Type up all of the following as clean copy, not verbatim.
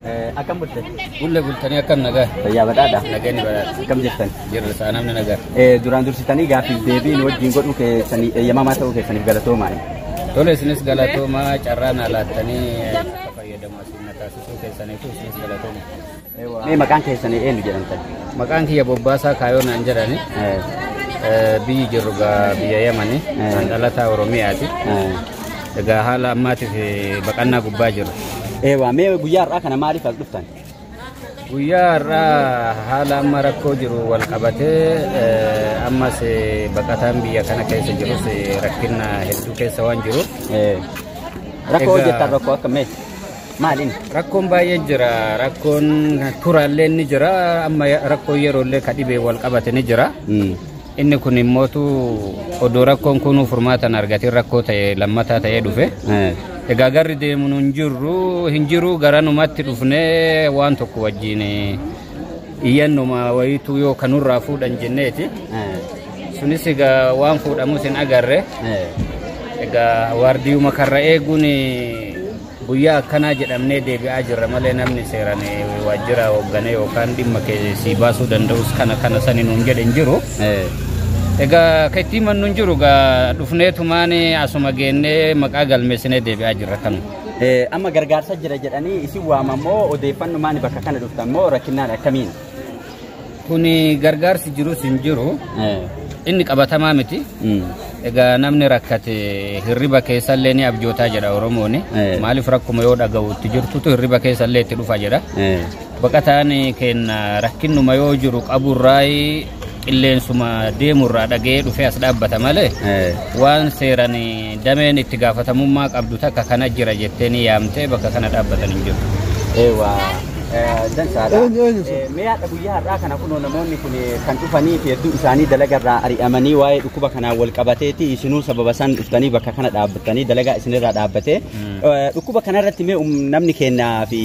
Akkam bulte? Bulle bultanii akkam nagaa? Fayyaa badhaadha. Nageenyi badhaadha. Akkam jirtan? Jirra isaa namni nagaa. Duraan dursitanii gaaffiif deebiin wajjin godhuu keessanii eeyyamamaa ta'uu keessaniif galatoomaa. Tole, isinis galatoomaa, carraa naa laattanii akka fayyadamu asiin na taasisuu keessaniitu isinis galatooma. Mee maqaan keessanii eenyu jedhamtan? Maqaan kiyya Bobbaasaa Kaayoo naan jedhani. Biyyi jirru gaa biyya Yamani. Kan dhalataa Oromiyaati. Egaa haala ammaatiif baqannaa gubbaa jiru. Eewwa, mee guyyaa har'aa kana maaliif as dhuftan? Guyyaa har'aa haala amma rakkoo jiru wal qabatee, ammas baqataan biyya kana keessa jirus rakkina hedduu keessa waan jiruuf. Rakkoo hojjettan rakkoo akka mee maaliin? Rakkoon baay'ee jira. Rakkoon turaallee ni jira. Amma rakkoon yeroollee ka dhibee wal qabate ni jira. Inni kun immootu odoo rakkoon kun furmaatan argatiin rakkoo ta'e lammataa ta'ee dhufe. Egaa garri deemu hin jirru, hin jiru, garanumatti dhufnee waan tokko wajjin iyyannuma wayituu yoo kanurraa fuudhan jenneeti. Sunis egaa waan fuudhamus hin agarre. Egaa waardiyuma karra eeguun guyyaa akkanaa jedhamnee deebi'aa jirra malee, namni seeraan waajjira hoogganee yookaan dhimma keessii baasuu danda'us kana kana sani nuun jedhe hin jiru. Egaa kan ittiin mannu hin jiru, egaa dhufneetumaan asuma geennee maqaa galmeessinee deebi'aa jirra kanuma. Amma gargaarsa jira jedhanii isin waamammoo odeeffannoo maani bakka kana dhuftan moo rakkinaan akkamiin? Kuni gargaarsi jirus hin jiru. Inni qabatamaa miti. Egaa namni rakkate hirriba keessallee ni abjootaa jedha Oromooni. Maaliif rakkuma yoo dhaga'utti jirtutu hirriba keessallee itti dhufa jedha. Baqataan keenya rakkinnuma yoo jiru qaburraa qilleensuma deemurraa dhaga'ee dhufee as dhaabbata malee, waan seeran dameen itti gaafatamummaa qabdu takka kana jira jettee ni yaamtee bakka kana dhaabbatan hin jiru. Eewwa, dansaadha. Mee haadha guyyaa har'aa kana kunoo namoonni kun kan dhufanii fi hedduu isaanii dalagarraa ari'amanii waa'ee dhukkuba kanaan wal qabateeti, isinuu sababa san dhuftanii bakka kana dhaabbatanii dalagaa isinirraa dhaabbatee, dhukkuba kanarratti mee namni kennaa fi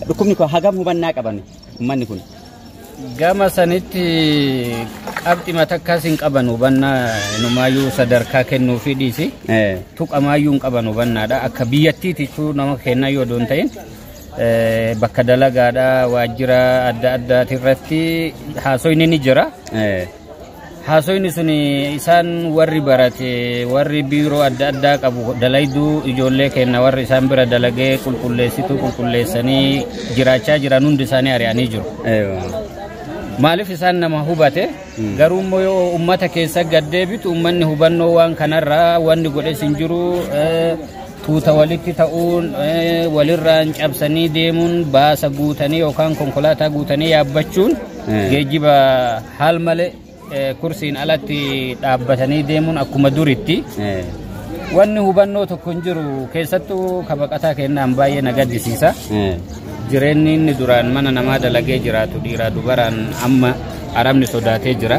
dhukkubni kun hagam hubannaa qaban uummanni kun? Gama sanitti qabxii matakkaas hin qaban hubannaa, inumaayyuu sadarkaa kennuufii dhiisi. Tuqamaayyuu hin qaban hubannaadha. Akka biyyattiitichuu nama kennaa yoo odoon ta'in, bakka dalagaadha, waajjira adda addaati irratti haasoyni ni jira. Haasoyni sun isaan warri barate, warri biiroo adda addaa qabu, dalayduu ijoollee kenna, warri isaan bira dalagee qulqulleessituu qulqulleessanii jiraachaa jiran hundi isaanii ari'anii jiru. Maaliif isaan nama hubate, garuu immoo yoo ummata keessa gad deebitu ummanni hubannoo waan kanarraa wanni godhes hin jiru. Tuuta walitti ta'uun, walirraan cabsanii deemuun, baasa guutanii yookaan konkolaataa guutanii yaabbachuun, geejjiba haal malee kursiin alatti dhaabbatanii deemuun akkuma duritti. Wanni hubannoo tokko hin jiru, keessattuu ka baqataa kennaan baay'ee na gaddisiisa. Jireenyi inni duraan mana namaa dalagee jiraatu dhiiraa dubaraan amma arabni sodaatee jira.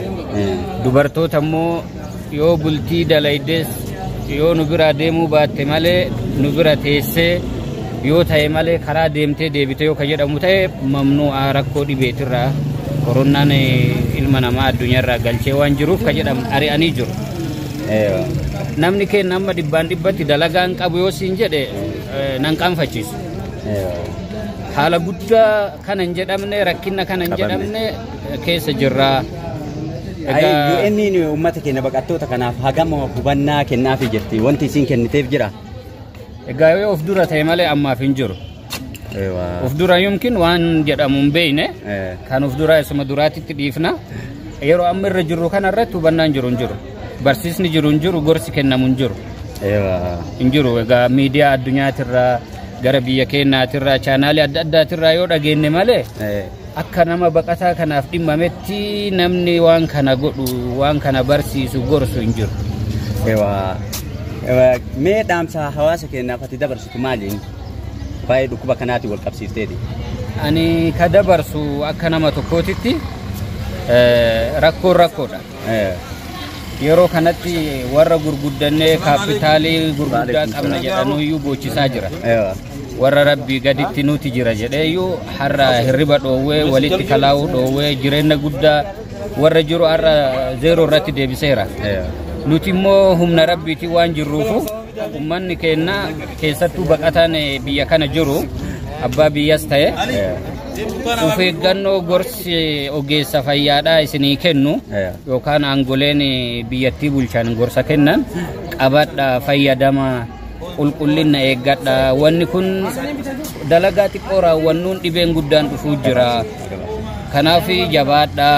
Dubartoota immoo yoo bultii dalaydees yoo nu bira deemuu baatte malee, nu bira teessee yoo ta'e malee, karaa deemtee deebite yoo ka jedhamu ta'e mamnu'a, rakkoo dhibeetirraa koronaan ilma namaa addunyaarraa galchee waan jiruuf ka jedhamu ari'anii jiru. Namni keenya amma dhibbaan dhibbatti dalagaan qabu yoo siin jedhe nan qaanfachiisu. Haala guddaa kana hin jedhamne, rakkina kana hin jedhamne keessa jirra. UN uummata keenya baqattoota kanaaf hagam hubannaa kennaafii jirti? Wanti isiin kenniteef jira? Egaa yoo of dura ta'e malee ammaaf hin jiru. Of dura yookiin waan jedhamu hin beekne, kan of dura isuma duraatitti dhiifna. Yeroo amma irra jirru kanarratti hubannaan jiru hin jiru. Barsiisni jiru hin jiru, gorsi kennamu hin jiru. Hin jiru. Egaa miidiyaa addunyaatirraa gara biyya keenyaatirraa chaanaalii adda addaatirraa yoo dhageenye malee, akka nama baqataa kanaaf dhimmametti namni waan kana godhu, waan kana barsiisu, gorsu hin jiru. Mee dhaamsa hawaasa keenyaaf ati dabarsitu maaliin? Waa'ee dhukkuba kanaatiin wal qabsiifteeti. Ani ka dabarsu akka nama tokkootitti, rakkoon rakkoodha. Yeroo kanatti warra gurguddannee kaapitaalii gurguddaa qabna jedhanuyyuu boochisaa jira. Warra rabbii gaditti nuti jira jedheeyyuu har'a hirriba dhoowwee, walitti kalaa'uu dhoowwee, jireenya guddaa warra jiru har'a zeeroo irratti deebiseera. Nuti immoo humna rabbiitiin waan jirruufu, ummanni keenya keessattuu baqataan biyya kana jiru Abbaa biyyas ta'e of eeggannoo gorsi ogeessa fayyaadhaa isinii kennu yookaan aangoleen biyyattii bulchan gorsa kennan qabadha, fayyadama, qulqullina eeggadha. Wanni kun dalagaa xiqqoo raawwannuun dhibeen guddaan dhufuu jira. Kanaaf jabaadha,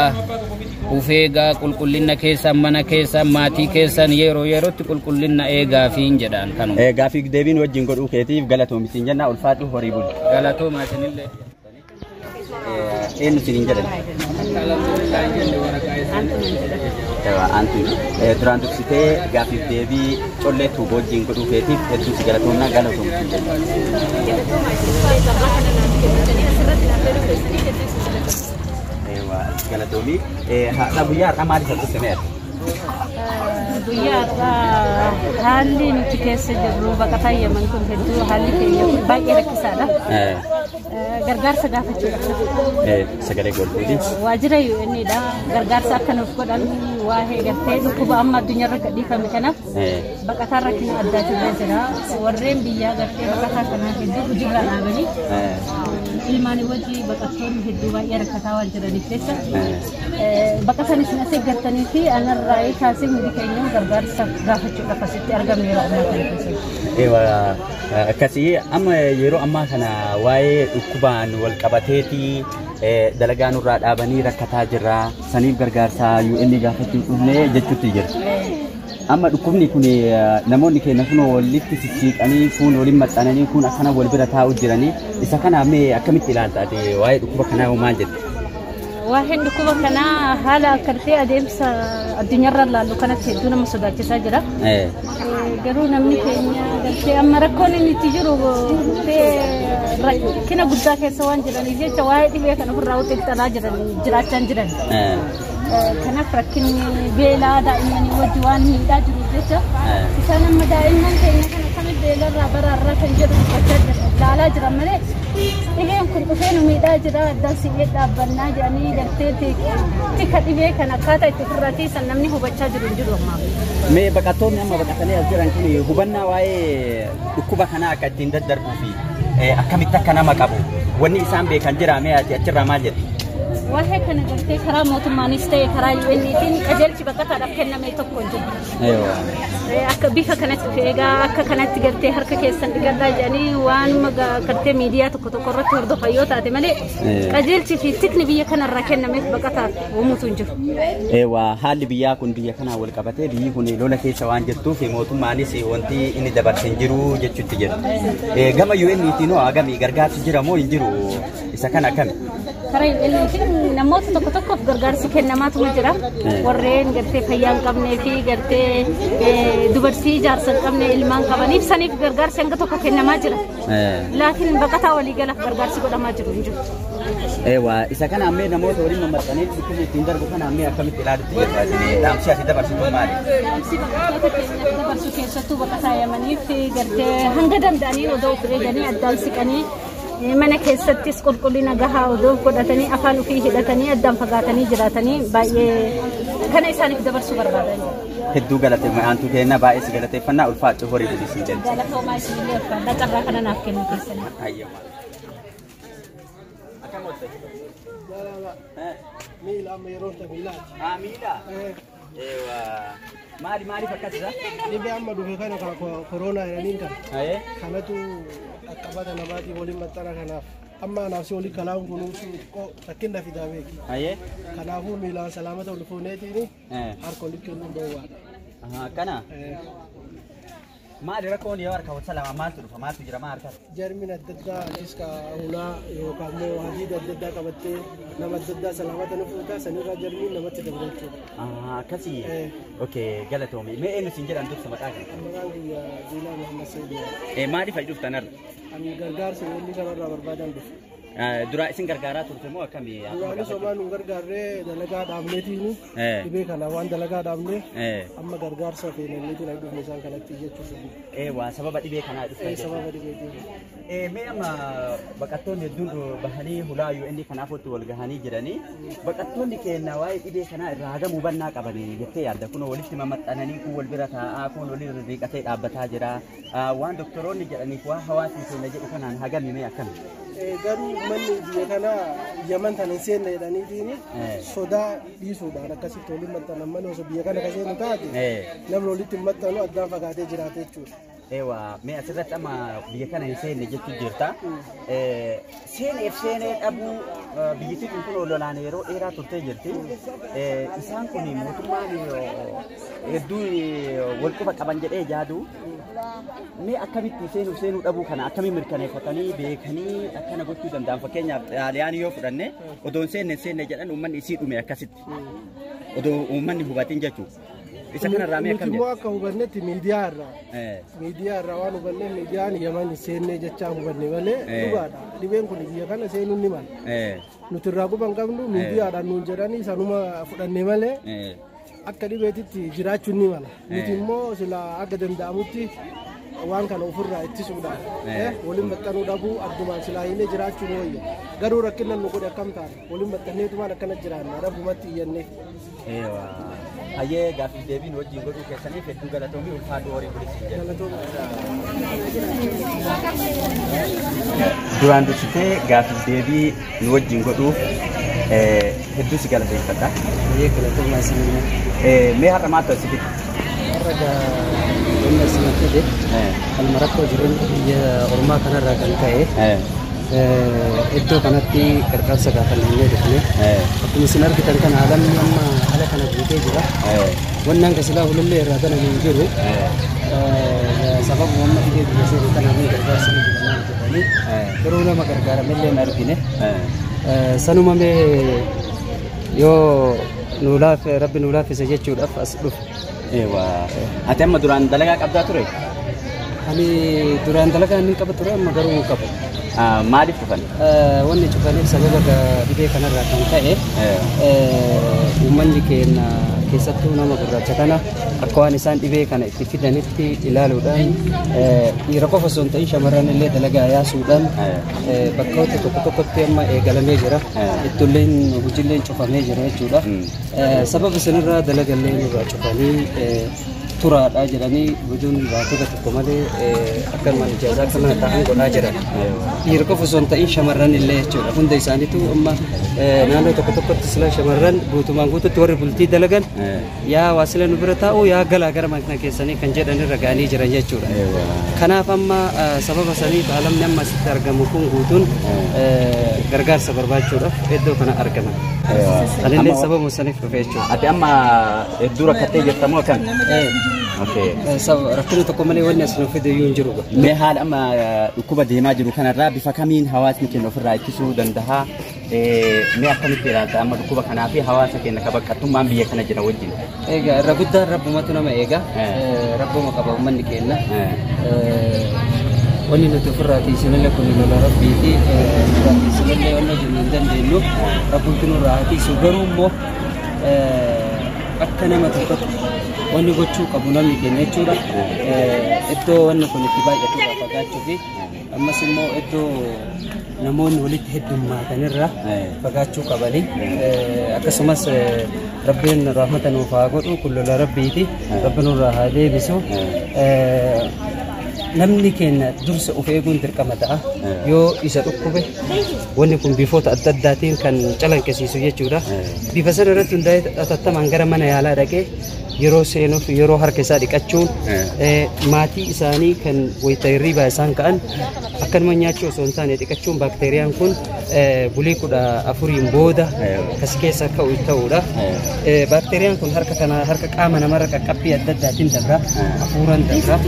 of eegaa, qulqullina keessan, mana keessan, maatii keessan yeroo yerootti qulqullina eegaafiin jedhaan kanuma. Gaafii deebiin wajjin godhuu keetiif galatoomi siin jenna, ulfaadhu, horii buli. Galatoomaa isinillee. Eenyu isiniin jedhan? Antu duraan dursitee gaafiif deebii collee tuuboo wajjin godhuu keetiif hedduu si galatoomna, galatoomi siin jenna. Galatoomi. Haadha, guyyaa har'aa maaliif as dhufte mee? Guyyaa har'aa haalli nuti keessa jirru, baqataa Yaman kun hedduu haalli keenya kun baay'ee rakkisaadha. Gargaarsa gaafachuudha. Sagalee golbuuti. Waajjira UN dha. Gargaarsa akka nuuf godhan, waa'ee gartee dhukkuba amma addunyaarra gadhiifame kanaaf baqataan rakkina addaatu irra jira. Warreen biyyaa gartee baqataa kanaa hedduu hojiirra dhaabanii ilmaan wajji baqattoonni hedduu baay'ee rakkataa waan jiraniif jecha baqatan isin as eeggattanii fi anarraa kaasee hundi keenya gargaarsa gaafachuudhaaf asitti argamne yeroo ammaa kana keessatti. Ewa, akkasii amma yeroo ammaa kana waa'ee dhukkubaan wal qabateeti dalagaa nurraa dhaabanii rakkataa jirra, saniif gargaarsa UN gaafachuu dhufne jechuutti jira. Amma dhukkubni kun namoonni keenya kun walitti sissiiqanii, kun waliin maxxananii, kun akkana wal bira taa'u jiranii, isa kana mee akkamitti ilaalta ati? Waa'ee dhukkuba kanaa maal jette? Waa'een dhukkuba kanaa haala akkartee adeemsa addunyaarra ilaallu kanatti hedduu nama sodaachisaa jira. Garuu namni keenya gartee amma rakkoon inni itti jiru gartee rakkina guddaa keessa waan jiraniif jecha waa'ee dhibee kana ofirraa xiinxalaa jiran jiraachaa hin jiran. Kanaaf rakkinni beelaa daa'immanii wajji waan miidhaa jiruuf jecha isaan amma daa'imman keenya kana akkamitti beelarraa baraarraa kan jedhu dubbachaa jiran, ilaalaa jiran malee dhibeen kun dhufee nu miidhaa jira, addaan si'ee dhaabbannaa jedhanii gartee tika dhibee kana akkaataa itti ofirraa tiisan namni hubachaa jiru hin jiru ammaaf. Mee baqattoonni amma baqatanii as jiran kun hubannaa waa'ee dhukkuba kanaa akka ittiin daddarbuu fi akkamitti akka nama qabu wanni isaan beekan jira? Mee ati achirraa maal jettu? Waa'ee kana gartee karaa mootummaanis ta'e karaa UN'tiin qajeelchi baqataadhaaf kenname tokko hin jiru. Akka bifa kanatti of eegaa, akka kanatti gartee harka keessan dhiqadhaa jedhanii waanuma gartee miidiyaa tokko tokko irratti hordofan yoo taate malee qajeelchi fi tikni biyya kanarraa kennameef baqataaf uumutu hin jiru. Ewa, haalli biyyaa kun biyya kanaan wal qabatee biyyi kun lola keessa waan jirtuuf mootummaanis wanti inni dabarse hin jiru jechuutti jira. Gama UN'tiin hoo hagamii gargaarsi jira moo hin jiru? Isa kana akkami? Karaa UN'tiin namoota tokko tokkoof gargaarsi kennamaatuma jira. Warreen gartee fayyaa hin qabnee fi gartee dubartii jaarsa hin qabne, ilmaan qabaniif, saniif gargaarsi hanga tokko kennamaa jira. Laakiin baqataa waliigalaaf gargaarsi godhamaa jiru hin jiru. Ewa, isa kana ammee namoota waliin mamaxxanii dhukkubni ittiin darbu kana ammee akkamitti ilaalutti jirta? Dhaamsi ati dabarsitu maali? Dhaamsi baqattoota keenyaaf dabarsu, keessattuu baqataa Yamaniif, gartee hanga danda'anii odoo of eeganii, addaan siqanii, mana keessattis qulqullina gahaa odoo godhatanii, afaan ofii hidhatanii, addaan fagaatanii jiraatanii baay'ee kana isaaniif dabarsuu barbaadan. Hedduu galateeffannaa, aantuu keenya, baay'ee si galateeffannaa, ulfaadhu, horii bulii siin jenna. Galatoomaa isinillee, ulfaadha carraa kana naaf kennuu keessanii. Hayyama. Akkam oolte? Miila amma yeroo ta'e miilaati. Ah, miila? Ewa. Maali, maaliif akkas isa? Dhibee amma dhufe kana kan koronaa jedhaniin kana. Kanatu qaqqabata namaatiin waliin maxxana, kanaaf amma anaaf si waliin kalaa'uun kunuunsu xiqqoo rakkina fidaa beeki. Kanaafuu miilaan salaamata ol fuuneetiin harka walitti kennuun dhoowwaadha. Akkana? Maali rakkoon yoo harka wal salaamaa maaltu dhufa? Maaltu jira? Maa harka? Jarmiin adda addaa atis ka hulaa yookaan immoo hadiida adda addaa qabattee nama adda addaa salaamata nu fuuta, sanirraa jarmiin namatti dabala jechuudha. Akkasii. Okay, galatoomi. Mee eenyu siin jedhan dursa, maqaa kee? Maqaan kiyya Jiilaa Muhammad Sayyid. Maaliif achi dhuftan har'a? Ani gargaarsa wanni kanarraa barbaadan dhufe. Dura isin gargaaraa turte moo akkamii? Duraanis homaa nu gargaarree, dalagaa dhaabneetiin dhibee kana waan dalagaa dhaabnee amma gargaarsa feenanneetiin as dhufne isaan kanatti jechuuf. Waa sababa dhibee kanaa dhuftan. Sababa dhibeetiin. Mee amma baqattoonni hedduun bahanii hulaa UN kanaafutti wal gahanii jiranii, baqattoonni keenya waa'ee dhibee kanaa irraa hagam hubannaa qabanii jettee yaadda? Kun walitti mamaxxananii, kun wal bira taa'aa, kun waliin riqatee dhaabbataa jira. Waan doktoroonni jedhaniif waan hawaasni keenya jedhu kanaan hagami mee akkami? Garuu manni biyya kanaa Yaman tan hin seenne jedhaniitiin sodaa dhiisuudhaan akkasitti waliin maxxanan malee osoo biyya kana ka seenu taate namni walitti hin maxxanu addaan fagaatee jiraate jechuudha. Ewa, mee asirratti amma biyya kana hin seenne jechuu jirta. Seeneef seenee dhabuu biyyattii kun kun lolaan yeroo dheeraa turtee jirti. Isaan kun mootummaan hedduu wal quba qaban jedhee yaadu. Mee akkamitti seenuuf seenuu dhabuu kana akkamiin mirkaneeffatanii beekanii akkana gochuu danda'an? Fakkeenyaaf Xaaliyaanii yoo fudhanne odoo hin seenne hin seenne jedhan uummanni isii dhume akkasitti. Odoo uummanni hubatin jechuudha. Isa kanarraa mee akkam Nuti immoo akka hubannetti miidiyaa irraa miidiyaa irraa waan hubanne miidiyaan Yaman hin seenne jechaa hubanne malee dhugaadha. Dhibeen kun biyya kana seenuun ni mala. Nuti irraa quba hin qabnu miidiyaadhaan nuun jedhanii sanuma fudhanne malee akka dhibeetitti jiraachuun ni mala. Nuti immoo silaa akka danda'amutti waan kana ofirraa ittisuudhaan waliin maxxanuu dhabuu addumaan silaa hiinee jiraachuun wayya. Garuu rakkina nu godhe akkam taane waliin maxxanneetumaan akkana jiraanna rabbumatti iyyannee. Hayyee gaaffiif deebiin wajjin godhuu keessaniif hedduu galatoomii ulfaadhu horii bulisiin jedha. Duraan dursitee gaaffiif deebii nu wajjin godhuuf hedduu si galateeffadha. Galatoomaa isin. Mee har'a maaltu asi fide? Har'a wanni isin fide kanuma rakkoo jireenya biyya ormaa kanarraa kan ka'e iddoo kanatti qarqarsa gaafannee dhufne. Akkuma isin argitan kana alamni amma haala kana guutee jira. Wanni hanga silaa hulullee irraa baname hin jiru. Sababa amma dhibee biyya seenu kanaaf gargaarsa ni jedhamaa jedhanii garuu nama gargaaramillee hin argine. Sanuma mee yoo nuu laafe rabbi nuu laaffise jechuudhaaf as dhufe. Ewa. Ati amma duraan dalagaa qabdaa ture? Ani duraan dalagaa inni qaba ture amma garuu hin qabu. Maaliif dhufan? Wanni cufaniif sababa dhibee kanarraa kan ka'e uummanni keenya keessattuu nama gurraacha kana akka waan isaan dhibee kana itti fidanitti ilaaluudhaan dhiira qofa osoo hin ta'in shamarran illee dalagaa yaasuudhaan bakkoota tokko tokkotti amma eegalamee jira. Ittolleen hojiilleen cufamee jira jechuudha. Sababa sanirraa dalagallee nurraa cufanii turaadha jedhanii hojiin baatota tokko malee akka mana ijaazaa akka mana taa'an godhaa jiran. Dhiira qofa osoo hin ta'in shamarran illee jechuudha. Hunda isaaniitu amma naannoo tokko tokkotti sila shamarran guutumaan guututti warri bultii dalagan yaa waa sila nu bira taa'u yaa galaa gara mana keessanii kan jedhan irra ga'anii jiran jechuudha. Kanaaf amma sababa saniif alamni amma asitti argamu kun guutuun gargaarsa barbaachuudhaaf iddoo kana argaman. Anillee sababa saniif dhufe jechuudha. Ati amma hedduu rakkattee jirta moo akkam? Rakkina tokko malee wanni as nu fide iyyuu hin jiru. Mee haala amma dhukkuba deemaa jiru kanarraa bifa kamiin hawaasni keenya ofirraa ittisuu danda'a? Mee akkamitti ilaalta amma dhukkuba kanaa fi hawaasa keenya ka baqqattummaan biyya kana jira wajjin? Egaa irra guddaan rabbumatu nama eega. Rabbuma qaba uummanni keenya. Wanni nuti ofirraa tiisinillee kun lola rabbiiti. Ofirraa tiisinillee wanna jennu hin dandeenyu. Rabbumti nurraa haa tiisu. Garuu immoo akka nama tokkotti wanni gochuu qabu namni keenya jechuudha. Iddoo wanni kun itti baay'atu irraa fagaachuu fi ammas immoo iddoo namoonni walitti heddummaatan fagaachuu qabani. Akkasumas rabbiin rahmata nuuf haa godhu kun lola rabbiiti. Rabbi nurraa haa deebisu. Namni keenya dursa of eeguun dirqama ta'a. Yoo isa dhukkube wanni kun bifoota adda addaatiin kan calanqisiisu jechuudha. Bifa sana irratti hundaa'ee atattamaan gara mana yaalaa dhaqee yeroo seenuuf yeroo harka isaa dhiqachuun maatii isaanii kan wayita hirribaa isaan ka'an akkanuma nyaachuu osoo hin taane dhiqachuun baakteeriyaan kun bulii 14 booda kas keessa ka'u ta'uudha. Baakteeriyaan kun harka kana harka qaama namarra qaqqabbii adda addaatiin dabra, hafuuraan dabra.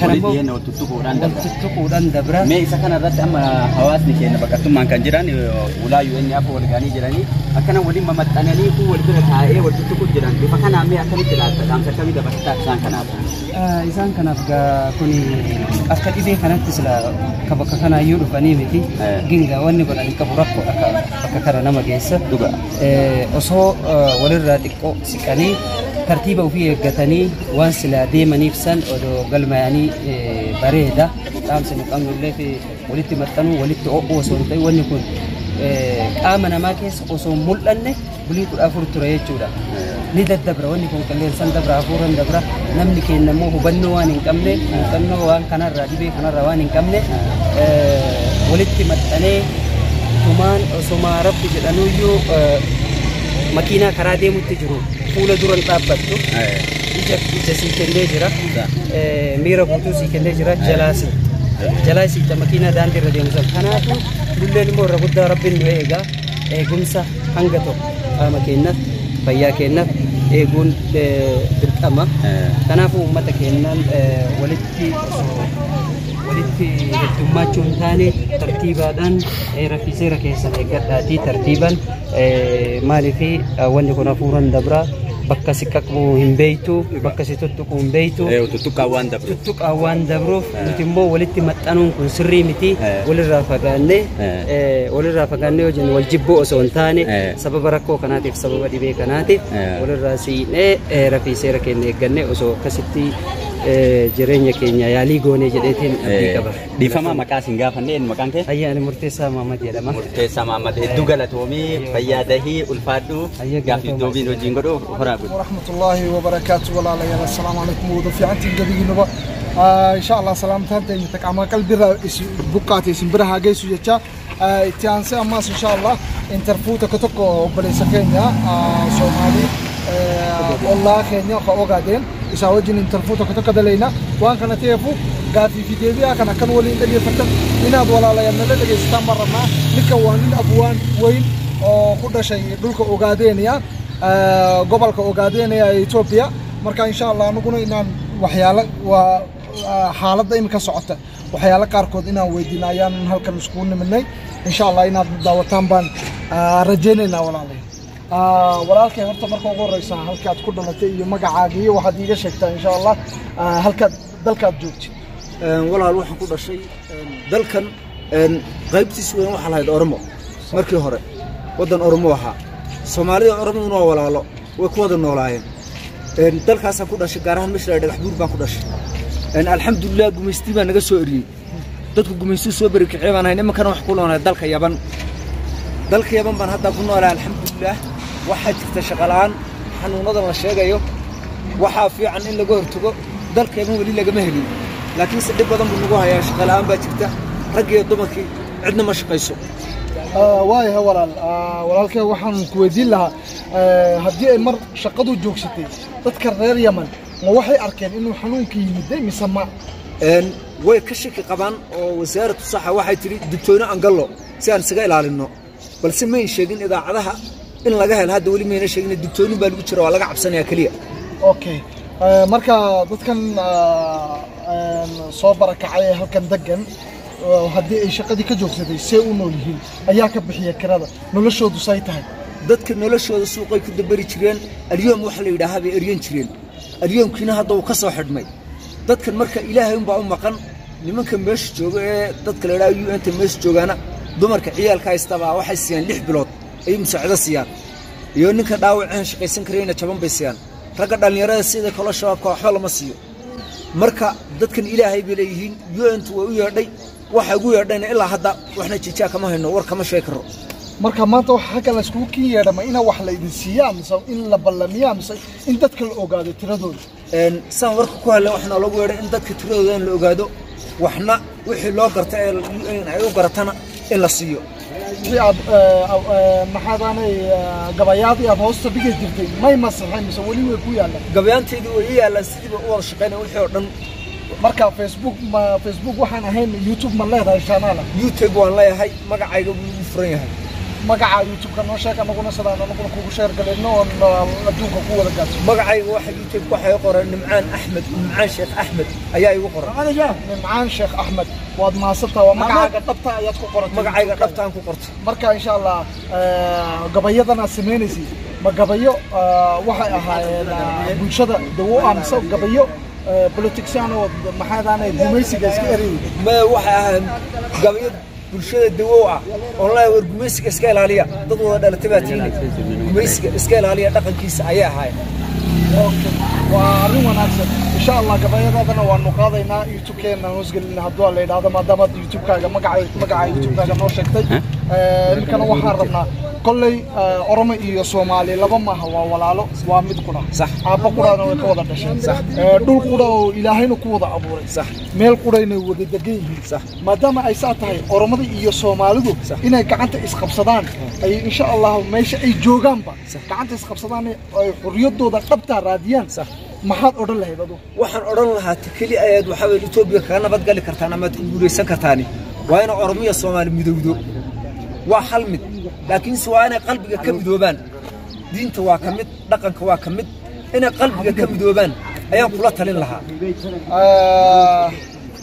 Kanammoo tuttuquudhaan dabra. Mee isa kanarratti amma hawaasni keenya baqattummaan kan jiran ulaa UN afur wal ga'anii jiranii akkana waliin mamaxxananii kun wal bira taa'ee wal tuttuquu jiran bifa kanaan mee akkamitti ilaalta dhaamsa akkamii dabarsitaa isaan kanaaf? Isaan kanaaf kun akka dhibee kanatti sila ka bakka kanaayyuu dhufanii miti. Gingaa wanni godhan hin qabu rakkoodha bakka kana nama geessa. Osoo walirraa xiqqoo siqanii tartiiba ofii eeggatanii waan silaa deemaniif san odoo galmaa'anii bareeda. Dhaamsa nu qabnu illee walitti maxxanuu walitti ho'uu osoo hin ta'in wanni kun qaama namaa keessa osoo hin mul'anne bulii 14 ture jechuudha. Ni daddabra wanni kun qilleensaan dabra hafuuraan dabra namni keenya immoo hubannoo waan hin qabne muuxannoo waan kanarraa dhibee kanarraa waan hin qabne Walitti maxxanee tumaan osoma rabbi jedhanuyyuu makiinaa karaa deemutti jiru fuula duran dhaabbattu ija sii kennee jira, miira guutuu sii kennee jira, jalaa siita makiinaa daandii irra deemu sana. Kanaafuu lulleen immoo irra guddaa rabbiin nu eega, eegumsa hanga tokko qaama keenyaaf fayyaa keenyaaf eeguun dirqama. Kanaafuu uummata keenyaan walitti walitti heddummaachuu hin taane tartiibaadhaan heera fi seera keessan eeggadhaatii tartiibaan maaliif wanni kun hafuuran dabraa bakka si qaqqabu hin beeytu, bakka si tuttuqu hin beeytu. Tuttuqqaan waan dabruuf. Tuttuqqaan waan dabruuf nuti immoo walitti maxxanuun kun sirrii miti, walirraa fagaannee yoo jennu wal jibbuu osoo hin taane sababa rakkoo kanaatiif sababa dhibee kanaatiif walirraa siinee heera fi seera keenya eeggannee osoo akkasitti jireenya keenya yaalii goonee jedheetiin abdii qaba. Dhiifama maqaa isin gaafanne, maqaan kee? Ayyaa, ani Murteessaa Mahammad jedhama. Murteessaa Mahammad, hedduu galatoomii, fayyaa dahii, ulfaadhu, gaaffii doobiin hojiin godhu horaa godhu. ورحمة الله وبركاته ولا لا السلام عليكم وضف عنتي قبل نبا إن شاء الله سلامتان تك عما قلبي بقاتي سنبرها جيسو جتا تيانسي أماس إن شاء الله انترفو تكتوكو بليس كينيا سومالي والله كينيا فأوغادين إساوجين انترفو تكتوكو دلينا وان كان تيفو قاتي في ديبيا كان كان ولي إندقي فتن إناد ولا لا يمنا لدقي ستامر ما نكوان أبوان وين كل شيء دولك أوغادين يا gobolka Ogaadeenaya ee Ethiopia. Marka insha Allah anaguna inaan waxyaalo waa xaaladda imika socota waxyaalo qaarkood inaan weydiino ayaan halkan iskugu niminay. Insha Allah inaad daawataan baan rajaynaynaa. Walaalay, walaalkay, horta marka ugu horeysa halkaad ku dhalatay iyo magacaaga iyo waxaad iiga sheegtaa insha Allah halkaad dalkaad joogtid. Walaal, waxaan ku dhashay dalkan qaybtiis weyn waxaa lahayd Oromo. Markii hore waddan Oromo ahaa, Soomaalida Oromaduna waa walaalo, way ku wada noolaayeen. Dalkaasaan ku dhashay, gaar ahaan meesha la Dhagax Buur baan ku dhashay. Alxamdulilah, gumaystii baa naga soo eriyey. Dadku gumaystuu soo beri kiciyay baan hayn. Iminkana wax ku noolahay dalka Yaban, dalka Yaban baan hadda ku noolahay, alxamdulilah. Waxaa jirta shaqo la'aan, xanuunadan la sheegayo waxaa fiican in laga hortago. Dalka Yaban weli lagama helin, laakiinse dhib badan buu nagu hayaa. Shaqo la'aan baa jirta, rag iyo dumarkii cidna ma shaqayso. Waayahay walaal, walaalkay, waxaan ku weydiin lahaa haddii ay mar shaqadu joogsatay dadka reer Yaman ma waxay arkeen inuu xanuunka yimiday mise ma? Way ka shaki qabaan oo wasaaraddu saxa waxay tidhi digtoono aan gallo si aan isaga ilaalinno, balse mayn sheegin idaacadaha in laga helo. Hadda weli mayna sheegin, digtoonin baa lagu jira, waa laga cabsanayaa keliya. Okay, marka dadkan soo barakacay ee halkan degan haddii ay shaqadii ka joogsatay see u nool yihiin? Ayaa ka bixiya kirada? Noloshoodu say tahay? Dadka noloshooda suuqay ku dabari jireen. Alyoom waxa la yidhaahaa bay eryan jireen, alyoomkiina hadda wuu ka soo xidhmay dadkan. Marka Ilaahay unbaa u maqan. Nimanka meesha jooga ee dadka la yidhaha UN-ta meesha joogaana dumarka ciyaalka haystabaa waxay siiyaan 6 bilood ayay musaacido siiyaan, iyo ninka dhaawaceen shaqaysan karayna jaban bay siiyaan. Ragga dhallinyarada sida kaloo shabaabka waxba lama siiyo. Marka dadkan Ilaahay bay leeyihiin. UN-tu way u yeedhay, waxa ugu yeedhayna ilaa hadda waxna jijaa kama hayno, war kama sheegi karo. Marka maanta waxa halkan la iskugu kin yeedha ma ina wax la idin siiyaa mise in la ballamiyaa mise in dadka la ogaado tiradooda? Saan warka ku hadlay, waxna loogu yeedhay in dadka tiradooda in la ogaado, waxna wixii loo garta ee UN ay u garatana in la siiyo. Wixii aad maxaadaanay gabayaadii aad hoosta dhigi jirtay may masaxay mise weli way ku yaallaan? Gabayaanteedii way ii yaallaan, sidiiba u wada shaqaynaya wixii oo dhan. Marka Facebook ma Facebook waxaan ahayn YouTube ma leedahay channel? YouTube waan leeyahay, magacayga wuu igu furan yahay. Magaca YouTube-ka noo sheeg, anaguna sidaan anaguna kugu share galayno oon adduunka ku wada gaarso. Magacayga waxa YouTube waxay qoran Nimcaan Axmed, Nimcaan Sheekh Axmed ayaa igu qoran. Nimcaan Sheekh Axmed, waad mahadsantahay. Waa magacaaga dhabta ayaad ku qoratay? Magacayga dhabta aan ku qortay. Marka insha Allah gabayadan aad sameynaysay ma gabayo waxay ahaayeen bulshada dawo ah mise gabayo politician oo maxaadaanay gumaysiga iska erayay? Ma waxay ahaayeen gabayo bulshada dawow ah online, war gumaysiga iska ilaaliya, dad wada dhalatay baa tiini, gumaysiga iska ilaaliya dhaqankiisa ayay ahaayeen. Okay, waa arrin wanaagsan. Insha Allah gabayadaadana waanu qaadaynaa YouTube-keena hoosgelinaa hadduu alla yidhaahdo, maadaamaad YouTube-kaaga magaca YouTube-kaaga noo sheegtay. Ninkana waxaan rabnaa kolley Oromo iyo Soomaali laba maaha, waa walaalo, waa mid qura, aabba quraana way ka wada dhasheen, dhul qura oo Ilaahayna ku wada abuuray, meel qurayna wada degan yihiin. Maadaama ay saa tahay, Oromada iyo Soomaalidu inay gacanta isqabsadaan ay insha Allah meesha ay joogaanba gacanta isqabsadaan ay xorriyaddooda dhabtaa raadiyaan, maxaad odhan lahayd adu? Waxaan odhan lahaa keli ayaad waxaa weeye Etoobiya kaga nabadgali kartaan amaad ku guulaysan kartaani waa ina Oromo iyo Soomaali midowdo, waa hal mid, laakiinse waa inay qalbiga ka midoobaan. Diinta waa ka mid, dhaqanka waa ka mid, inay qalbiga ka midoobaan ayaan kula talin lahaa.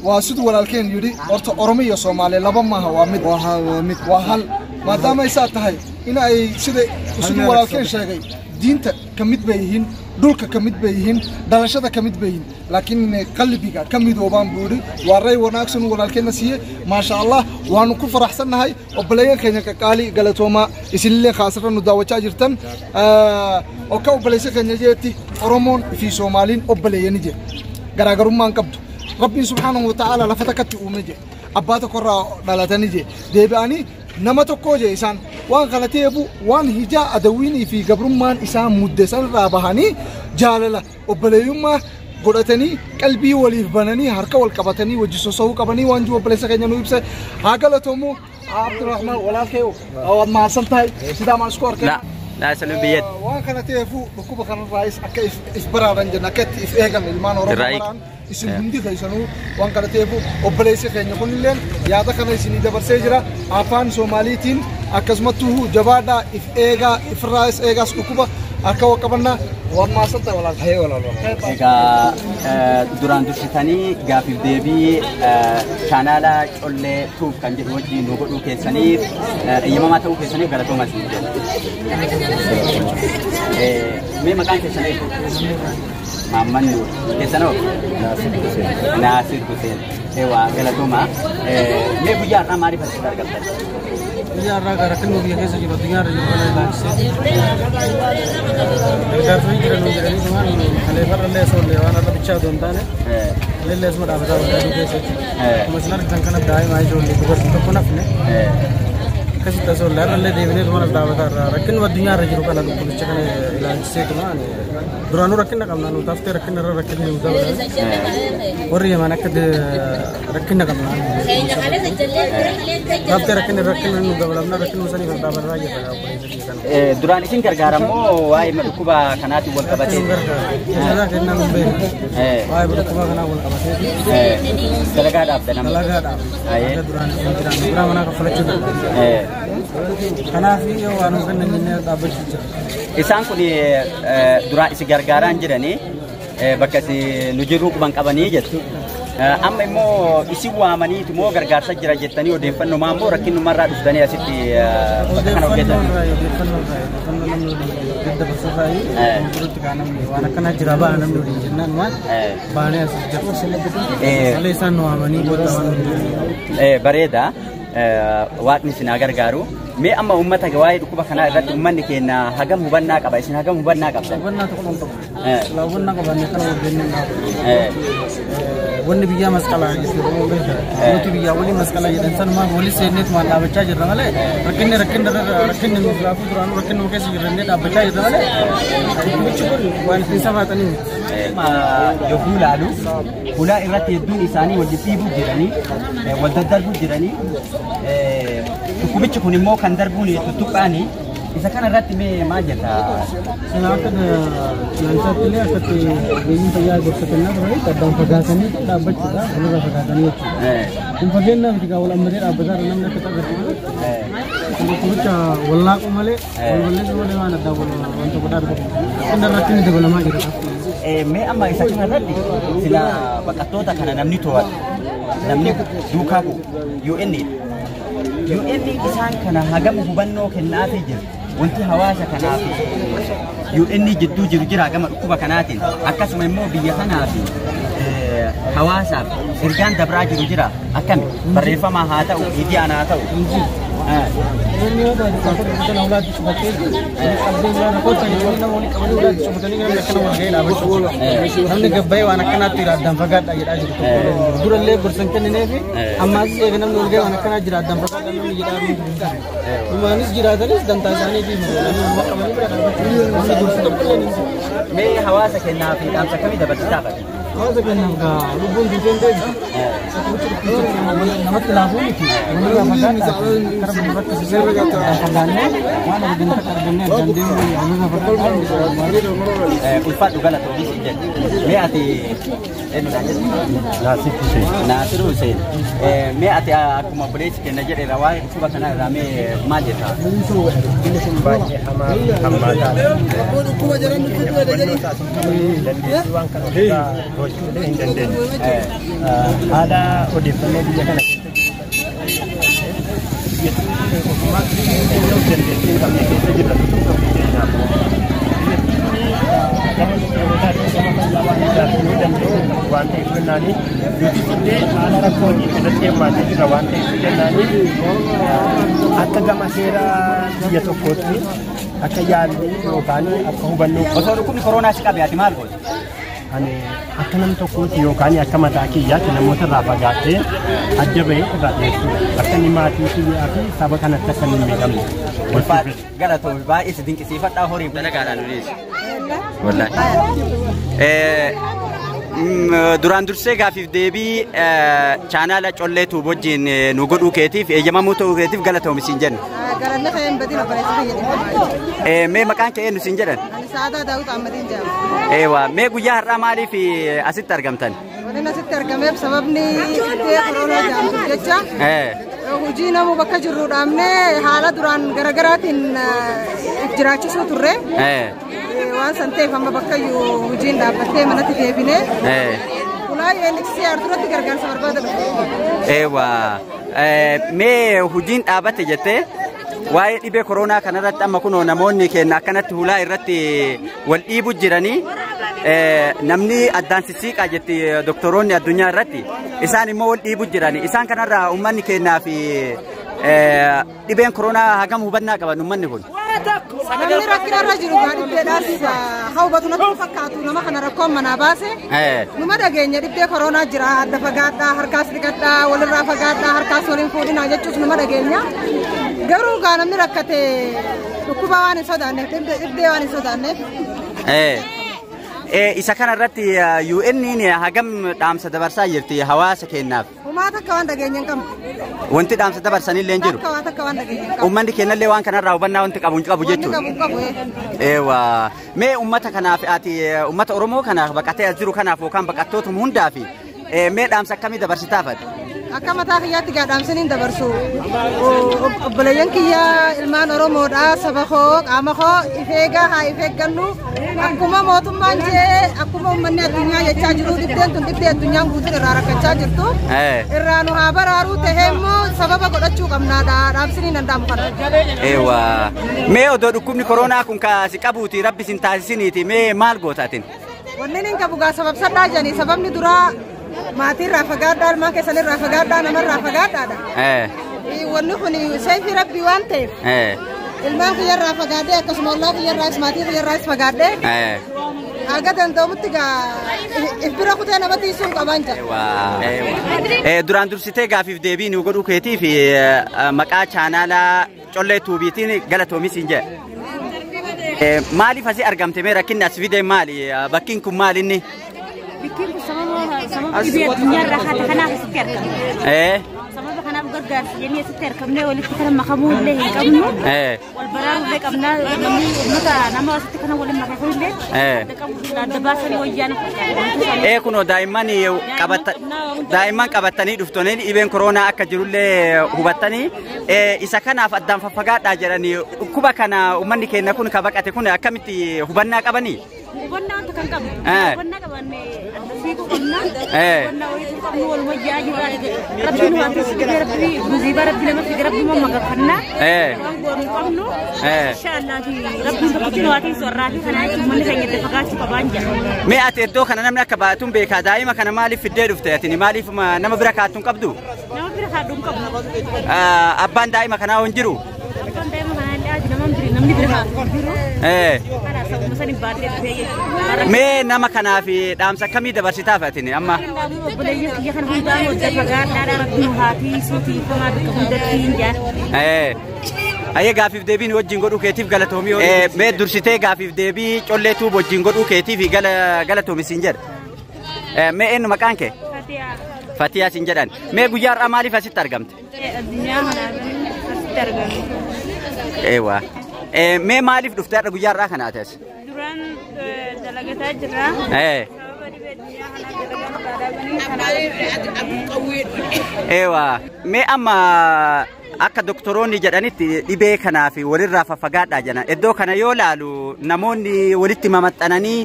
Waa siduu walaalkeen yidhi, horta Oromo iyo Soomaali laba maaha, waa mid, waa hal. Maadaama ay saa tahay, in ay sida siduu walaalkeen sheegay diinta ka mid bay yihiin, dhulka ka mid bay yihiin, dhalashada ka mid bay yihiin, laakiin inay qalbiga ka midoobaan buu yidhi. Waa ray wanaagsan uu walaalkeenna siiyey, maasha Allah, waanu ku faraxsannahay. Obboleeyyan keenya qaqaalii galatoomaa, isinillee kaasirra nu daawwachaa jirtan oo ka obboleessa keenya jeetti Oromoon fi Soomaaliin obboleeyyani jedhe, garaagarummaan qabdu, Rabbiin subhaanahu wa ta'aala lafa takkatti uume jedhe, abbaa tokkorraa dhalatanii jedhe, deebi'anii nama tokko je isaan. Waan kana ta'eefu waan hijaa adawwiinii fi gabrummaan isaan mudde sanirraa bahanii jaalala obboleeyyummaa godhatanii qalbii waliif bananii harka wal qabatanii wajji sosso'uu qabanii waan jiru obboleessa keenya nu ibse. Haa galatoomu Abdurrahmaan walaalkee, waad mahadsan tahay sidaa maan isku arkay. Waan kana ta'eefu dhukkuba kanarraayis akka if baraaran jenna, akka itti if eegan ilmaan Oromoo baraan isin hundi keessanuu. Waan kana ta'eefu obboleessi keenya kunilleen yaada kana isinii dabarsee jira afaan Soomaaliitiin. Akkasumattuu jabaadhaa, if eegaa, ifirraayis eegaas, dhukkuba harka wal qabannaa. Waan mahadsan tahay walaalkee. Egaa duraan dursitanii gaafiif deebii chaanaala Collee Tuuf kan jedhu wajjin nu godhuu keessaniif, eeyyamamaa ta'uu keessaniif galatoomaa isin jedha. Mee maqaan keessan eenyu? Maamman Nuur. Keessanoo? Naasir Hussein. Eewaa galatoomaa. Mee guyyaa har'aa maaliif asitti argamtan? Guyyaa har'aa gara rakkinni biyya keessa jiru, addunyaa irra jiru kana ilaalchisee gargaartonni jiran nuun jedhanii tumaan kaleeffarra illee osoo illee waan har'a bichaa otoo hin taane illee asuma dhaabbataa waldaa keessa jechuudha. Akkuma isin argitan kana daa'ima, ijoollee, dubartii tokko nafne akkasitti osoo illee har'a illee deebinee tumaan as dhaabbataa irra rakkinni addunyaa irra jiru kana dhukkubicha kana ilaalchisee tumaan duraanuu rakkina qabna nu taftee rakkina irra rakkinni nu dabala warri Yaman akka rakkina qabna taftee rakkina rakkina nu dabalamna rakkina sanii kan dhaabataa jirra obboleessa kiyya kana. Duraan isin gargaara moo waa'ee dhukkuba kanaatiin wal qabatee? Dalagaa kennaa nu beekna. Waa'ee dhukkuba kanaa wal qabatee. Dalagaa dhaabda nama. Dalagaa dhaabda. Akka duraan hin jiraanne biraa manaa kaffalachuu danda'a. Kanaaf yoo waan nu kennan jennee dhaabbachuu jira. Isaan kun duraan isin gargaaraan jiranii bakka isin nu jirru quban qabanii jettu. Amma immoo isin waamaniitu moo gargaarsa jira jettanii odeeffannoo moo rakkinumarraa dhuftanii asitti bakka kana hojjetan? Odeeffannoo irraa, odeeffannoo namni waliin daddabarsurraa jirutti kaa namni waan akkanaa jira ba'a namni waliin jennaan waan baanee as jira. Malee isaan nu waamanii booda waan nuti Bareeda. Waaqni isin haa gargaaru. Mee amma uummata waa'ee dhukkuba kanaa irratti uummanni keenya hagam hubannaa qaba? Isin hagam hubannaa qabdan? Hubannaa tokko hin qabu. Silaa hubannaa qabaanne kana wal hin dhaabu. Wanni biyyaa masqalaa jechuudha Oromoon beekaa. Nuti biyyaa waliin masqalaa jedhan sanumaaf waliin seenneetumaan dhaabachaa jirra malee rakkinni rakkinni rakkinni nuuf laafuu duraanuu rakkinni nu keessa jirra innee dhaabbachaa jirra malee dhukkubichi kun waan ittiin safaatanii miti. Yogguu ilaalu ulaa irratti hedduun isaanii wal dhiibuu jiranii, wal daddarbuu jiranii, dhukkubichi kun immoo kan darbuun tuttuqqaanii isa kana irratti mee maal jetta? Silaa akka ilaalchaatti illee akkatti ogeeyyiin fayyaa gorsa kennaa turanitti addaan fagaatanii dhaabbachuudha, walirraa fagaatanii jechuudha. Kun fageenya miti gaa, wal ammatee dhaabbataa irra namni akka agartu kanatti. Kun dhukkubicha wallaaquu malee wal balleessuu malee waan addaa wal wanta godhaa dhufu. Inni irratti ni dabalamaa jira. Mee amma isa kana irratti sila baqattoota kana namni to'atu, namni duukaa bu'u UN dha. UN isaan kana hagam hubannoo kennaafii jira? Wanti hawaasa kanaaf UN jidduu jiru jira gama dhukkuba kanaatiin, akkasuma immoo biyya kanaaf hawaasaaf ergaan dabraa jiru jira, akkami, barreeffamaa haa ta'u, miidiyaan haa ta'u? Namni yoo ta'u kan awlaatti cufatee qabdee waan kottu jedhanii nama waliin qabanii awlaatti cufatanii namni akkana wal ga'ee dhaabachuu. Namni gabbayee waan akkanaatti addaan fagaadha jedhaa jiru tokko. Durallee gorsan kennineefi ammaas eega namni wal ga'ee waan akkanaa jira addaan fagaadha namni jedhaa jiru hin qabu. Dhumaanis jiraatanis dantaa isaanii fi namni wal qabanii bira dhaabbachuu. Namni gorsu tokkollee hin jiru. Mee hawaasa kennaa fi dhaamsa akkamii dabarsitaa fadhi? Hawaasa kennaaf gaa lubbuun duuteen deebi. Namatti laafuu miti. Walirraa fagaadhaa. Kara fuulduratti sisirra fagaannee waan arganne takka argannee addaan deemuu walirraa fagaadhaa. Ulfaadhu galatoomi siin jedhe. Mee ati eenyudhaan jettu? Naasir Hussein. Naasir Hussein. Mee ati akkuma obboleessi kenna jedheera waa'ee dhukkuba kanaa irraa mee maal jetta? Baay'ee hamaa hammaataadha. Dandeettii waan kana ofirraa gochuu illee hin dandeenye. Haala odeeffannoo biyya kana keessa jiru ofumaa dandeettii hin qabne keessa jirra ofii keenyaaf. Gama doktorotaatiin gama fayyaa waan ijaaruu danda'u waan ta'eef jennaanii nutis illee haala rakkoo hojii irratti hirmaatee jirra waan ta'eef jennaanii akka gama seera biyya tokkootti akka yaalli yookaan akka hubannoo. Osoo dhukkubni koronaa si qabe ati maal goota? Ani akka nam tokkootti yookaan akka mataa kiyyaatti namoota irraa fagaadhee adda bahee irraa dhiyeessuu akka inni maatii kiyyaa fi saba kanatti akka inni hin miidhamne. Galatoomi baay'ee si dinqisiifadhaa horii dalagaadhaan nu dhiyeessu. Wallaahi. Duraan dursee gaafiif deebii chaanaala Collee Tuub wajjin nu godhuu keetiif eeyyamamuu ta'uu keetiif galatoomi siin jenna. Galanni kee hin badin obboleessa kiyya. Mee maqaan kee eenyu siin jedhan? Ani Saadaa Daawit Ahmadiin jedhama. Eewa mee guyyaa har'aa maaliif asitti argamtan? Wanni asitti argameef sababni dhibee koronaa jedhamtuuf jecha hojii namuu bakka jirru dhaabnee haala duraan garaagaraatiin jiraachisuu turre. Waan san ta'eef amma bakka iyyuu hojiin dhaabbattee manatti deebinee. Ulaa UNHCR duratti gargaarsa barbaada dhufe. Eewa mee hojiin dhaabatte jettee waa'ee dhibee koronaa kanarratti amma kunoo namoonni keenya akkanatti hulaa irratti wal dhiibu jiranii namni addaan sissiiqaa jetti doktoroonni addunyaa irratti isaan immoo wal dhiibu jiranii isaan kanarraa uummanni keenyaa fi dhibeen koronaa hagam hubannaa qaban uummanni kun. Namni rakkina irra jiru gaa dhibbeedhaas haa hubatu natti fakkaatu nama kana rakkoon manaa baase. Numa dhageenya dhibee koronaa jira adda fagaadhaa harkaas dhiqadhaa walirraa fagaadhaa harkaas waliin fuudhinaa jechuus numa dhageenya. Garuu gaa namni rakkate dhukkuba waan hin sodaanneef dhibee waan hin sodaanneef. Isa kana irratti UN'n hagam dhaamsa dabarsaa jirti hawaasa keenyaaf. Homaa takka waan dhageenya hin qabnu. Wanti dhaamsa dabarsanillee hin jiru. Takka waan dhageenya hin qabnu. Uummanni keenyallee waan kanarraa hubannaa wanti qabu hin qabu jechuudha. Wanti qabu hin qabu. Eewa mee uummata kanaaf ati uummata Oromoo kanaaf baqatee as jiru kanaaf yookaan baqattoota hundaaf mee dhaamsa akkamii dabarsitaaf ati? Akka mataa kiyyaatti gaa dhaamsiniin hin dabarsu. Obboleeyyan kiyyaa ilmaan Oromoodhaa saba koo qaama koo if eegaa haa if eeggannu akkuma mootummaan jee akkuma uummanni addunyaa jechaa jiru dhibdeen tun dhibdee addunyaan guutuun irraa rakkachaa jirtu. Irraa nu haa baraaruu tahee immoo sababa godhachuu qabnaadha dhaamsiniin danda'amu kana. Eewa mee odoo dhukkubni koronaa kun si qabuuti rabbi sin taasisiniiti mee maal gootaatin? Wanni hin qabu gaa sababsadhaa jedhanii sababni duraa maatii irraa fagaadhaa ilmaan keessan irraa fagaadhaa namarraa fagaadhaadha. Wanni kun seefii rabbii waan ta'eef ilmaan kiyyarraa fagaadhee akkasuma ollaa kiyyarraas maatii kiyyarraas fagaadhee haga danda'amutti gaa if bira kutee namatti ibsuu hin qaban jira. Duraan dursitee gaafiif deebii nu godhuu keetiif maqaa chaanaalaa Collee Tuubiitiin galatoomi siin jedha. Maaliif asii argamte mee rakkinni as fide maali? Bakkiin kun maali inni? Bikkiin kun sababa dhibee addunyaarraa haata kanaaf asitti argamne. Sababa kanaaf gargaarsa jennee asitti argamnee walitti kana makamuu illee hin qabnu. Wal baraaruu illee qabnaa namni uummata nama asitti kana waliin makamuu illee adda baasanii wayyaana fakkaata. Kunoo daa'imman qabatanii dhuftanii dhibeen koronaa akka jirullee hubattanii isa kanaaf addaan faffagaadhaa jedhanii dhukkuba kana uummanni keenya kun ka baqate kun akkamitti hubannaa qabanii? Hubannaa wanta kan qabnu. Hubannaa qabanne adda fiiguu qabna. Hubannaa wayii qabnu waluma yaa jira. Rabbiin waan ta'eef rabbii musiibaa rabbii nama fide rabbii mamma gaffannaa. Waan goonu qabnu. Inshaallah rabbiin tokkichi waa ta'e sorraa fi kanaa jechuun manni keenya itti fagaachuu qabaan jira. Mee ati iddoo kana namni akka baatuun beekaa daa'ima kana maaliif fiddee dhufte ati maaliif nama bira kaattuun qabdu? Nama bira haadhuun qabu. Abbaan daa'ima kanaa hin jiru? Abbaan daa'ima kanaa illee namni jiru namni bira haadhu jiru. Kanaaf sababuma saniin baadhee dhufee jechuudha. Mee nama kanaaf dhaamsa akkamii dabarsitaaf atini amma? Obboleeyyan kiyya kana hundaan hojii fagaadhaadhaan rabbi nu haa tiisuu tiifamaa bakka hundatti hin jaan. Ayyee gaafiif deebiin wajjin godhuu keetiif galatoomii. Mee dursitee gaafiif deebii collee tuub wajjin godhuu keetiif galatoomi siin jedha. Mee eenyu maqaan kee? Fatiyaa. Fatiyaa siin jedhan. Mee guyyaa har'aa maaliif asitti argamte? Addunyaa kanaaf asitti argamte. Eewwa. Mee maaliif dhuftee har'a guyyaa har'aa kana ati as? Duraan dalagataa jirra. Sababa dhibee addunyaa kanaa dalagaa nurraa dhaabanii kanaaf. Eewwa. Mee amma akka doktoroonni jedhanitti dhibee kanaaf walirraa faffagaadhaa jedhan. Iddoo kana yoo laalu namoonni walitti mamaxxananii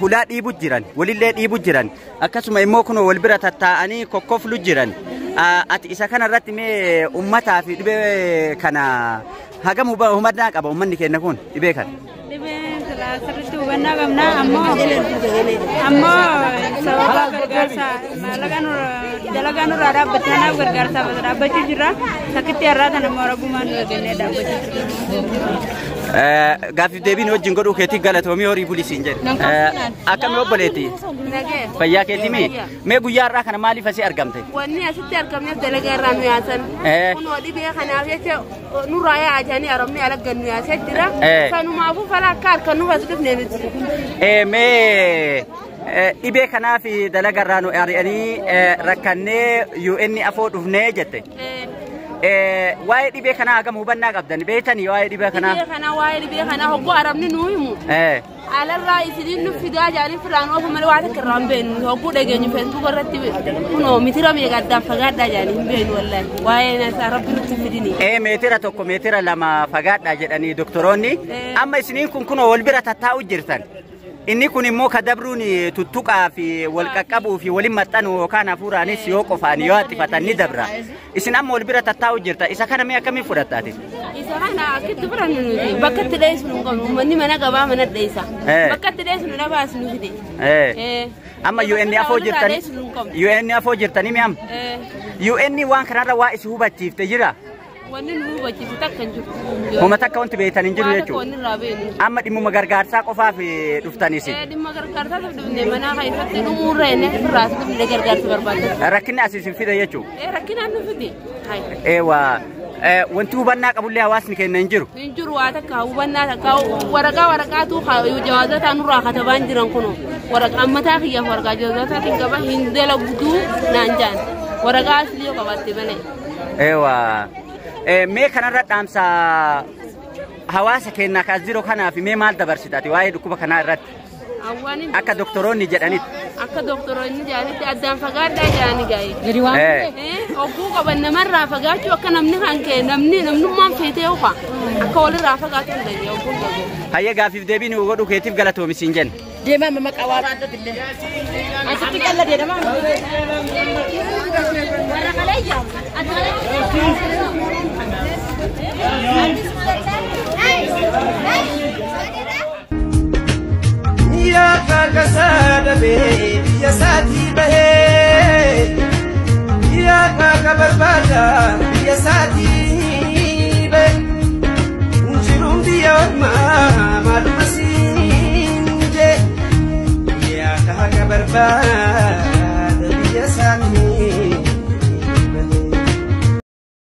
hulaa dhiibu jiran, walillee dhiibu jiran, akkasuma immoo kun wal bira tattaa'anii kokkoflu jiran. Ati isa kana irratti mee uummataa fi dhibee kana hagam hubannaa qaba uummanni keenya kun dhibee kana? Dhibeen sirriitti hubannaa qabna ammoo sababa gargaarsa maallaqa dalagaa nurraa dhaabbate kanaaf gargaarsaaf as dhaabbachuu jirra. Takkitti har'aa kana immoo rabbumaan nurra kennee dhaabbachuu jirra. Gaaffiif deebiin wajjin godhuu keetiif galatoomii horii bulii siin jedhe. Akkami obboleetti? Fayyaa keetii mee? Mee guyyaa har'aa kana maaliif asii argamte? Wanni asitti argamneef dalagaa irraa nu yaasan. Kunoo dhibee kanaaf jecha nurraa yaa'anii arabni alaggan nu yaasee jira. Sanumaafuu fala akka harkannuuf as dhufne nuti. Mee dhibee kanaaf dalagaa irraa nu ari'anii rakkannee UN afoo dhufnee jette. Waa'ee dhibee kanaa hagam hubannaa qabdan beektanii waa'ee dhibee kanaa? Dhibee kanaa waa'ee dhibee kanaa hoggoo arabni nuu himu. Alarraa isiniin nu fidaa jedhanii firaan oofu malee waa takka irraa hin beeknu hogguu dhageenyu feesbuuk irratti kunoo mitira meeqa addaan fagaadhaa jedhanii hin beeknu wallaahi waa'ee isaa rabbi nutti fidini. Meetira 1 meetira 2 fagaadhaa jedhanii doktoroonni amma isiniin kun kunoo wal bira tattaa'u jirtan. Inni kun immoo kadabruun tuttuqaa fi wal qaqqabuu fi waliin maxxanuu yookaan hafuuraanis yoo qofaan yoo haxxifatan ni dabra. Isin amma wal bira tattaa'u jirta. Isa kana mee akkamiin fudhattaati? Isa kana akkitti fudhannu nuti bakka itti dheessu nu qabnu uummanni mana gabaa mana dheessa. Bakka itti dheessu nu dhabaas nu fide. Amma UN afoo jirtanii UN afoo jirtanii mi amma? UN waan kanarra waa isi hubachiifte jira? Wanni nu hubachiisu takka hin jiru. Homa takka wanti beektan hin jiru jechuudha. Amma dhimmuma gargaarsaa qofaaf dhuftanis. Dhimma gargaarsaaf dhufne mana keessatti dhumuurra inni irraas dhufne gargaarsa barbaadna. Rakkinni asii isin fide jechuudha. Rakkinaan nu fide. Eewwa wanti hubannaa qabullee hawaasni keenya hin jiru. Hin jiru waa takka hubannaa takka waraqaa waraqaatu jawaazataa nurraa katabaan jiran kunoo waraqaa mataa kiyyaaf waraqaa jawaazataatiin qaba hin dalagduu naan jaan waraqaa aslii yoo qabaatte malee. Eewwa. Mee kanarra dhaamsa hawaasa keenya kaas jiru kanaaf mee maal dabarsitaati waa'ee dhukkuba kanaa irratti? Akka doktoroonni jedhanitti. Akka doktoroonni jedhanitti addaan fagaadhaa jedhani gaa'e. Hogguu qaban namarraa fagaachuu akka namni kan kee namni namnummaan feetee ufa akka walirraa fagaatu hin dandeenye hogguun qabu. Hayyee gaaffiif deebiin godhuu keetiif galatoomi siin jenna. Deemaa amma maqaa waan adda illee. Asitti qalla deemaa. Warra kaleeyyaa. Yaa kaakasaa dhabee biyya isaatii bahee yaa kaaka barbaada biyya isaatii bahee jiruun biyya ormaa maaluma siin jee yaa kaaka barbaada.